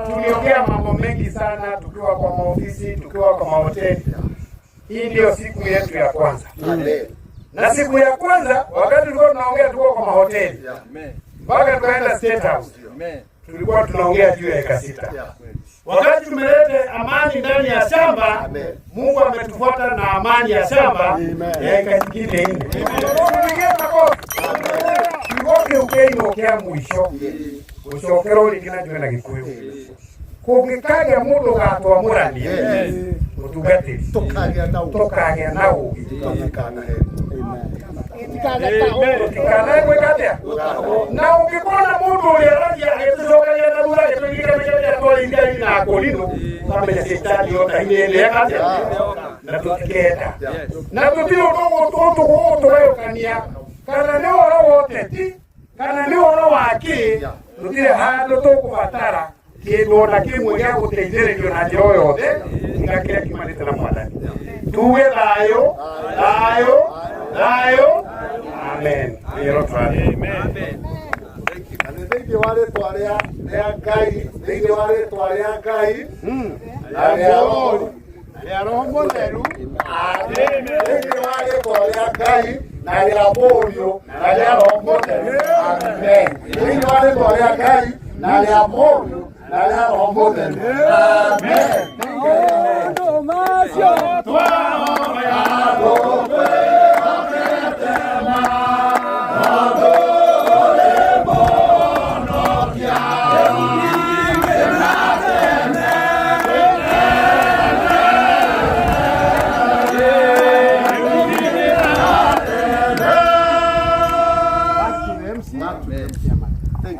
tuliongea mambo mengi sana tukiwa kwa maofisi, tukiwa kwa mahoteli. Hii ndio siku yetu ya kwanza. Na siku ya kwanza wakati tulikuwa tunaongea tulikuwa kwa mahoteli mpaka tukaenda State House, tulikuwa tunaongea juu ya eka 6. Wakati tumeleta amani ndani ya shamba, Mungu ametufuata na amani ya shamba ya eka nyingine 4. Tupigie makofi. Kiugo kĩu kĩino kĩa mũico gũcokerwo rĩngĩ na njuge na Gĩkũyũ kũngĩkagĩa mũndũ ũgatwamũrania mũtungatĩri tũkagĩa na ũũgĩ tũtikanae gwĩka atĩa na ũngĩkona mũndũ ũrĩa aragia agĩtũcokagia na thutha agĩtũririkanagia rĩrĩa twarĩithia na Akorinũ ũkamenya caitani yota hinya atĩa na tũtikenda na tũtirĩ ũndũ ũgũtũgayũkania kana nĩ ũhoro wa ũteti kana nĩ ũhoro wa kĩ tũtirĩ handũ tũkũbatara kĩndũ ona kĩmwe gĩa gũteithĩrĩrio na njĩra o yothe tiga kĩrĩa kiumanĩte na Mwathani. Tuge thayũ thayũ thayũ, amen. Na nĩ thĩinĩ wa rĩtwa rĩa Ngai, thĩinĩ wa rĩtwa rĩa Ngai na rĩa Mũriũ na rĩa Roho Mũtheru, amen. Thĩinĩ wa rĩtwa rĩa Ngai na rĩa Mũriũ na rĩa Roho Mũtheru, amen. Thĩinĩ wa rĩtwa rĩa Ngai na rĩa Mũriũ na rĩa Roho Mũtheru, amen. Maũndũ macio twahoya tũkwĩhokete ma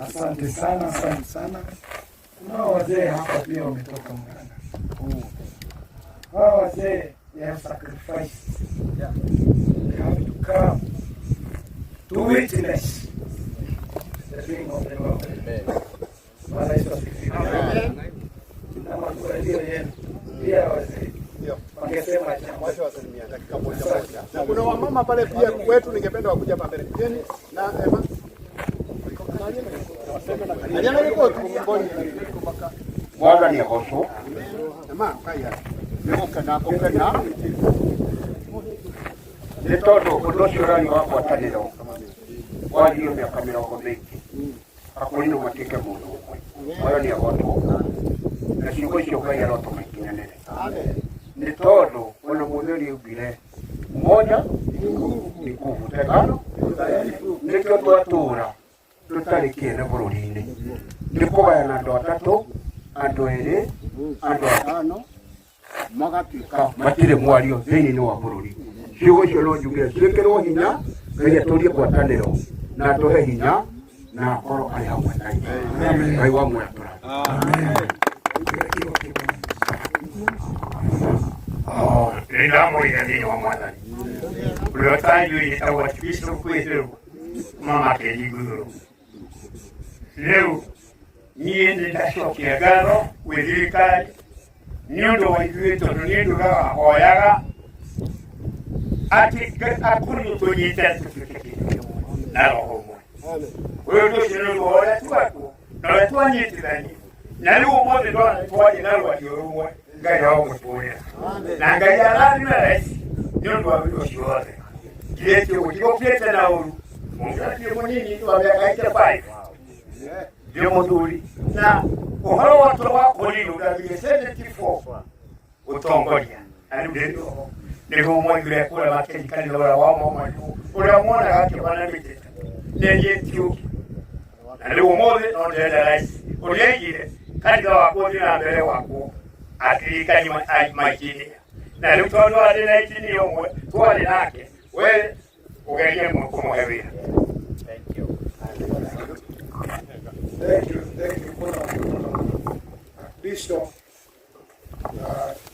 Asante sana, asante sana. Kunao wazee hapa pia wametoka Murang'a. Hawa wazee, they have sacrificed. They have to come to witness the doing of the Lord. Bwana Yesu asifiwe. Na matarajio yenu pia wazee wangesema jambo. Na kuna wamama pale pia kwetu, ningependa wakuja hapa mbele. Jeni na Eva. Mwathani agocwo nĩ tondũ ũndũ ũcio ũrari wa ngwatanĩro wanjirio mĩaka mĩrongo mĩingĩ Akorinũ matuĩke mũndũ ũmwe. Mwathani agocwo na ciugo icio Ngai arotũma ikinyanĩre nĩ tondũ ona mũtheri augire umoja ni nguvu, tengano nĩkĩo twatũra tũtarĩ kĩene bũrũri-inĩ nĩ kũgayana andũ atatũ, andũ erĩ, andũ atano. Magatuĩka matirĩ mwario thĩinĩ wa bũrũri. Ciugo icio no njuge ciĩkĩrwo hinya, Ngai atũrie ngwatanĩro na atũhe hinya na akorwo arĩ hamwe na ithuĩ. Ngai wa muoyo atũrathime. Nĩ ndamũria thĩinĩ wa Mwathani ũrĩa ũtanjũĩ ĩtagwo Archbishop Kwĩthĩrwo Mama Keri Nguthũrũ. Rĩu niĩ nĩ ndacokia ngatho gwĩ thirikari nĩ ũndũ wa ithuĩ, tondũ niĩ ndugaga hoyaga atĩ akorirwo tũnyite tũtuĩke kĩndũ kĩmwe na roho ũmwe. Ũyũ ũndũ ũcio nĩ ũndũ wa ũrĩa twekwo na ũrĩa twanyitithani, na rĩu ũmũthĩ ndona nĩ twaria na rwario rũmwe. Ngai aromũtũrĩra na Ngai arathime raici nĩ ũndũ wa wĩra ũcio wothe. Ngirĩtie gũtigũkĩte na ũru mũngĩratie mũnini wa mĩaka 85, ndĩ mũthuri na ũhoro wa wa kũrinũ ndathire 74 ũtongoria, na rĩu ndĩ oho nĩguo mwaigire kũrĩa makĩnyitanĩra ũrĩa wa mwamanyu ũrĩa mwonaga akĩbana mĩtĩ nĩ niĩ tiũki. Na rĩu ũmũthĩ no ndĩrenda raici ũrĩa aigire kanitha wakwo thiĩ na mbere wakwo atirikani mainjinia, na rĩu tondũ arĩ na injinia ũmwe twarĩ nake, we ũgerie kũmũhe wĩra. Thank you, thank you mũno mũno. Bishop,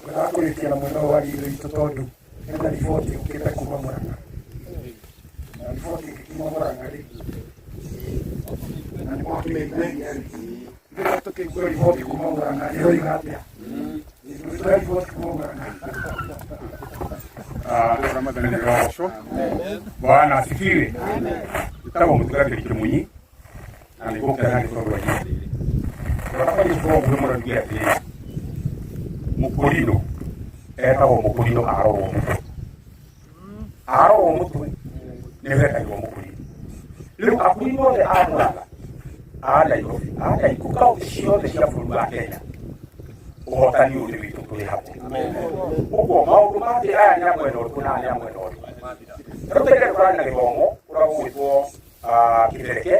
ndakũrĩkia na mwena wa ithe witũ tondũ hena riboti yũkĩte kuma Murang'a. Na riboti ĩngĩkiuma Murang'a rĩ, na nĩ mwakĩmĩiguithia rĩ, ithuĩ tũkĩigua riboti kuma Murang'a ĩroiga atĩa? Tũra riboti kuma Murang'a. Ramadhani ndĩrogocwo. Bwana asifiwe. Njĩtagwo mũtungatĩri Kĩmunyi na nĩ ngũkena nĩ tondũ wa ihinda rĩrĩ. Tũratabagia ũhoro nguhĩ mũno njuge atĩrĩrĩ, mũkũrinũ etagwo mũkũrinũ arorwo mũtwe, arorwo mũtwe nĩ wetagwo mũkũrinũ. Rĩu akũrinũ othe a Murang'a, a Nairobi, a Nakuru, kaunti ciothe cia bũrũri wa Kenya, ũhotani ũyũ nĩ witũ tũrĩ hamwe. Ũguo maũndũ ma atĩ aya nĩ a mwena ũrĩkũ na aya nĩ a mwena ũrĩkũ, rĩu tene tũrarĩ na gĩthomo kũrĩa gũgwĩtwo Kĩbereke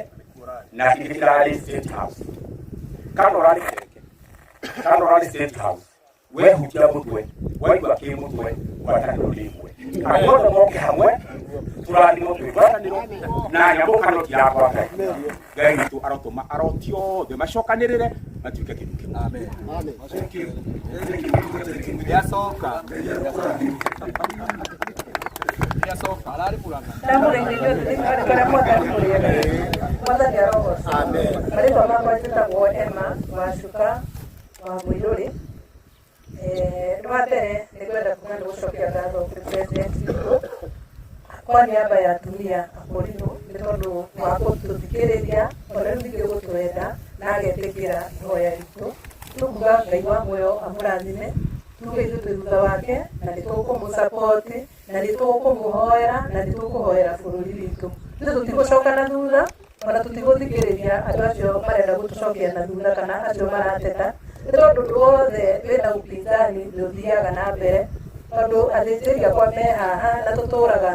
na kĩngĩ kĩrarĩ State House. Kana ũrarĩ Kĩbereke kana ũrarĩ State House, wehutia mũtwe waigua kĩ mũtwe, ngwatanĩro nĩ ĩmwe. Andũ othe moke hamwe tũrathimwo twĩ ngwatanĩro na nyamũkano ti ya kwa Ngai. Ngai witũ arotũma aroti othe macokanĩrĩre matuĩke kĩndũ kĩmwe. Nĩacoka. Nĩacoka. Ararĩ Murang'a. Ndamũgeithia inyuothe thĩinĩ wa rĩĩtwa rĩa Mwathani mũrĩega. Mwathani arogocwo. Marĩtwa makwa njĩtagwo Emma Wacuka wa Mũirũrĩ. Wa mbere nĩ ngwenda kuga nĩ gũcokia ngatho kwĩ president witũ kwa niaba ya atumia akũrinũ nĩ tondũ wa gũtũthikĩrĩria ona rĩu ningĩ gũtwenda na agetĩkĩra ihoya ritũ. Tũkuga Ngai wa muoyo amũrathime, tuge ithuĩ twĩ thutha wake na nĩ tũkũmũ support na nĩ tũkũmũhoera na nĩ tũkũhoera bũrũri witũ. Ithuĩ tũtigũcoka na thutha ona tũtigũthikĩrĩria andũ acio marenda gũtũcokia na thutha kana acio marateta, nĩ tondũ ũndũ wothe wĩna upinzani nĩ ũthiaga na mbere, tondũ athĩnjĩri akwa me haha na tũtũraga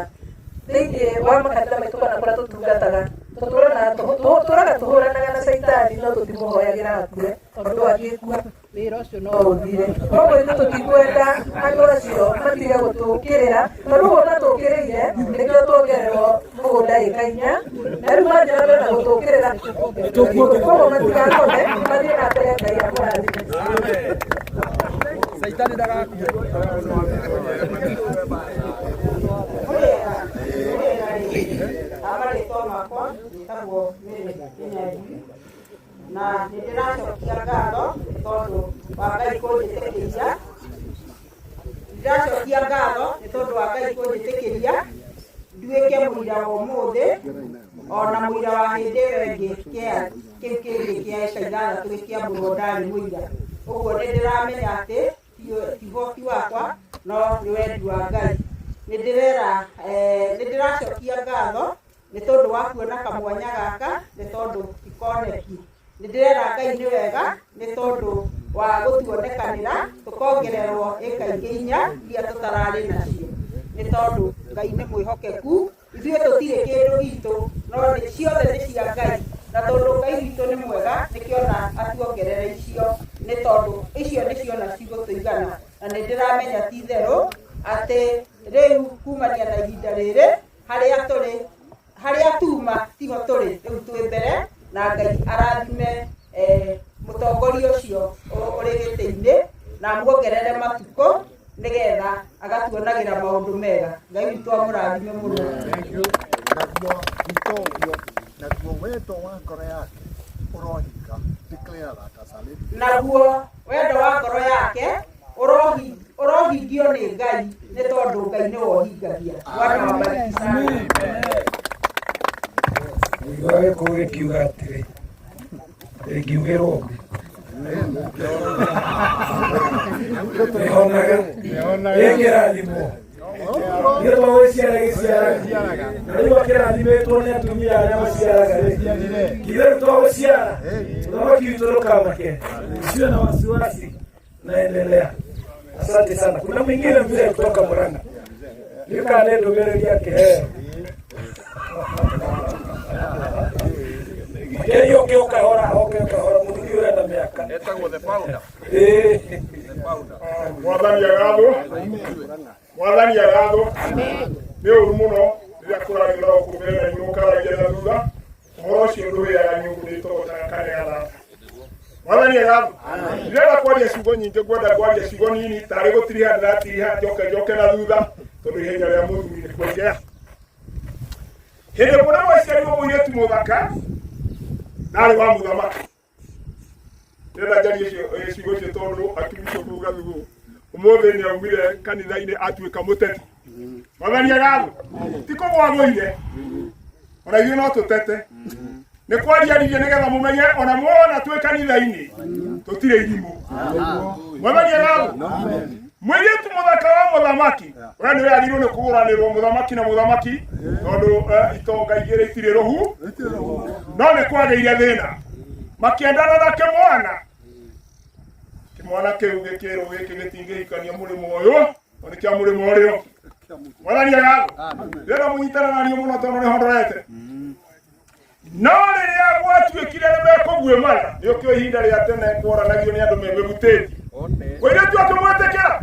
thĩinĩ wa makanitha maitũ kana kũrĩa tũtungataga, tũtũraga tũhũranaga na caitani, no tũtimũhoyagĩra akue, tondũ angĩkua wĩra ũcio no ũthire. Koguo ithuĩ tũtikwenda andũ acio matige gũtũkĩrĩra, tondũ ũguo matũkĩrĩire nĩkĩo tuongererwo mũgũnda ĩka 4, na rĩu mathiĩ na mbere na gũtũkĩrĩra, koguo matigakome, mathiĩ na mbere. Ngai amũrathime. Caitani ndagakue. Marĩtwa makwa njĩtagwo Mary Kĩnyanjui na nĩ ndĩracokia ngatho nĩ tondũ wa Ngai kũnjĩtĩkĩria, ndĩracokia ngatho nĩ tondũ wa Ngai kũnjĩtĩkĩria nduĩke mũira wa ũmũthĩ ona mũira wa hĩndĩ ĩyo ĩngĩ kĩa kĩu kĩngĩ kĩa ĩka 6 gĩkĩambũrwo ndarĩ mũira. Ũguo nĩ ndĩramenya atĩ ti ũhoti wakwa no nĩ wendi wa Ngai. Nĩ ndĩrera, nĩ ndĩracokia ngatho nĩ tondũ wa kuona kamwanya gaka, nĩ tondũ ti koneki. Nĩ ndĩrera Ngai nĩ wega nĩ tondũ wa gũtuonekanĩra tũkongererwo ĩka ingĩ 4 iria tũtararĩ nacio, nĩ tondũ Ngai nĩ mwĩhokeku. Ithuĩ tũtirĩ kĩndũ gitũ, no nĩ ciothe nĩ cia Ngai, na tondũ Ngai witũ nĩ mwega nĩkĩo ona atuongerere icio, nĩ tondũ icio nĩcio ona cigũtũigana. Na nĩ ndĩramenya ti itherũ atĩ rĩu kumania na ihinda rĩrĩ harĩa tũrĩ harĩa tuma tiho tũrĩ rĩu twĩ mbere na Ngai arathime mũtongoria ũcio ũrĩ gĩtĩ-inĩ na amuongerere matukũ nĩgetha agatuonagĩra maũndũ mega. Ngai witũ amũrathime mũno. Naguo itorio, naguo wendo wa ngoro yake ũrohinga. Declare that as a lady. Naguo wendo wa ngoro yake ũrohingio nĩ Ngai nĩ tondũ Ngai nĩwe ũhingagia. Bwana awabariki sana. Mũigua gĩkũyũ gĩkiuga atĩrĩ, ĩngiugĩrwo ĩhonaga ĩngĩrathimwo nĩ to gũciara gĩciaraga na rĩu akĩrathimĩtwo nĩ atumia arĩa maciaraga rĩ ithe to gũciara ũthamaki witũ ndũkamake usiwe na wasiwasi naendelea asante sana kuna mwingine mzee kutoka Murang'a nikane ndũmĩrĩri ya kĩheo Kĩo kĩo kahora oke kahora mũthuri ũrĩa na mĩaka Etagwo the founder. Ĩĩ. Mwathani agathwo, mwathani agathwo. Nĩ ũru mũno rĩrĩa kũragĩra gũkũ mbere na inyuĩ mũkaragia na thutha. Ũhoro ũcio ndũhĩaga nyũngũ nĩ ĩtogotaga kana ĩgathata. Mwathani agathwo. Ndirenda kwaria ciugo nyingĩ, ngwenda kwaria ciugo nini tarĩ gũtiriha ndĩratiriha njoke njoke na thutha tondũ ihenya rĩa mũthuri nĩ kwenjea. Hĩndĩ ĩmwe nĩ gwaciarirwo mũirĩtu mũthaka na arĩ wa mũthamaki. Ndĩrenda njarie ciugo icio tondũ akibishop Gathugu ũmũthĩ nĩ aumire kanitha-inĩ atuĩka mũteti. Mwathani agathwo. Ti kũgwa agũire. Ona ithuĩ no tũtete. Nĩ kwariaririe nĩgetha mũmenye ona muona twĩ kanitha-inĩ tũtirĩ irimũ. Mwathani agathwo. Mũirĩtu mũthaka wa mũthamaki we nĩwe agĩrĩirwo nĩ kũgũranĩrwo mũthamaki na mũthamaki tondũ itonga igĩrĩ itirĩ rũhu no nĩ kwagĩire thĩna makĩendana na kĩmwana kĩmwana kĩu gĩkĩrwo gĩkĩ gĩtingĩhikania mũrĩmo ũyũ no nĩ kĩa mũrĩmo ũrĩo. Mwathani agathwo. Ndĩrenda mũnyitane na niĩ mũno tondũ nĩho ndorete. No rĩrĩa gwatuĩkire nĩ mekũguĩmana, nĩ ũkĩo ihinda rĩa tene kworanagio nĩ andũ memĩgutĩtie. Mũirĩtu akĩmwĩtĩkĩra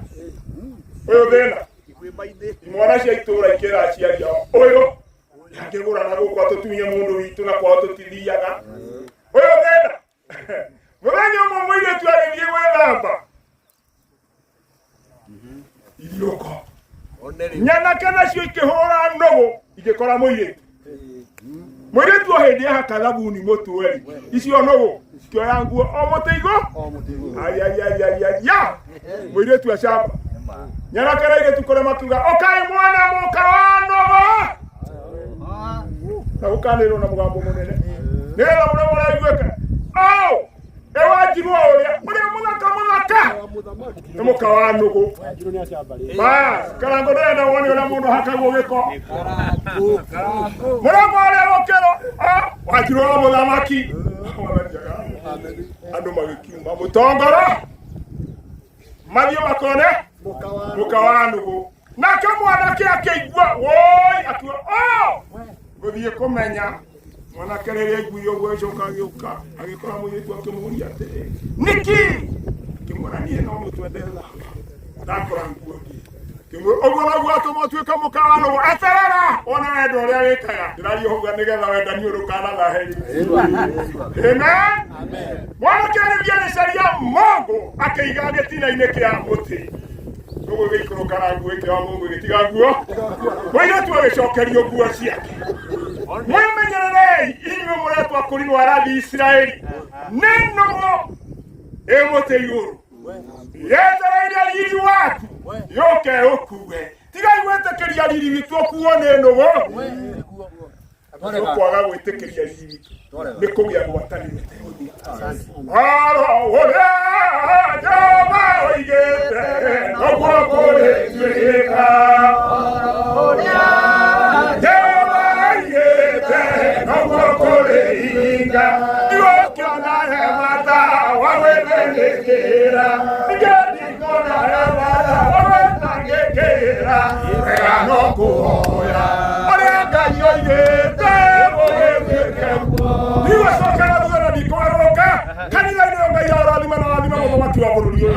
ũyũ thĩna. Imwana cia itũũra ikĩra aciari ao, ũyũ angĩgũrana gũkũ atũtunye mũndũ witũ na kwao tũtithiaga. Ũyũ thĩna. Mũthenya ũmwe mũirĩtu agĩthiĩ gwĩthamba iriũko nyanake nacio ikĩhũra nũgũ igĩkora mũirĩtu mũirĩtu o hĩndĩ ahaka thabuni mũtwe-rĩ icio nũgũ cikĩoya nguo o mũtĩ igũ ayayayayaya mũirĩtu acamba nyanake na airĩtu kũrĩa makiuga ũkai mwana mũka wa nũgũ na gũkanĩrwo na mũgambo mũnene nĩgetha mũrĩa mũraiguĩka au ewanjirwo ũrĩa ũrĩa mũthaka mũthaka nĩ mũka wa nũgũ bas karango ndĩrenda wone ũrĩa mũndũ hakagwo gĩko mũrango ũrĩa gũkĩrwo wanjirwo wa mũthamaki andũ magĩkiuma mũtongoro mathiĩ makone mũka wa nũgũ nake mwanake akĩigua woi akiuga o ngũthiĩ kũmenya mwanake rĩrĩa aiguire ũguo agĩcoka agĩũka agĩkora mũirĩtu akĩmũria atĩrĩ nĩkĩ akĩmwĩra niĩ no mũtwe ndetha ndakora nguo ndiĩ Akĩmwĩra, ũguo noguo atũma ũtuĩke mũka wa nũgũ eterera wone wendo ũrĩa wĩkaga ndĩraria ũguo nĩgetha wendani ũyũ ndũkanathahe amen mwanake agĩthiĩ agĩcaria mũngũ akĩiga gĩtina-inĩ kĩa mũtĩ nũgũ ĩgĩikũrũka na nguo ĩkĩoya mũngũ ĩgĩtiga nguo mũirĩtu agĩcokerio nguo ciake mwĩmenyererei inyuĩ mũretwo kũrinwo arathi Isiraeli nĩ nũgũ ĩ mũtĩ igũrũ yetereire riri waku yũke ũkue tigai gwĩtĩkĩria riri witũ ũkuo nĩ nũgũ kwaga gwĩtĩkĩria riri witũ nĩ kũgĩa ngwatanĩro oro ũrĩa Jehova oigĩte noguo kũrĩtuĩka Jehova oigĩte noguo kũrĩhinga ndigũkĩona hema tawa gwĩthĩnĩkĩra ningĩ ndikuona hema tawa gwĩtangĩkĩra wega no kũhoya ũrĩa Ngai oigĩte gũgĩtuĩke ndigũcoka na thutha na ndikũgarũrũka kanitha-inĩ ũyũ Ngai aũrathima na rathima mũthamaki wa bũrũri ũyũ.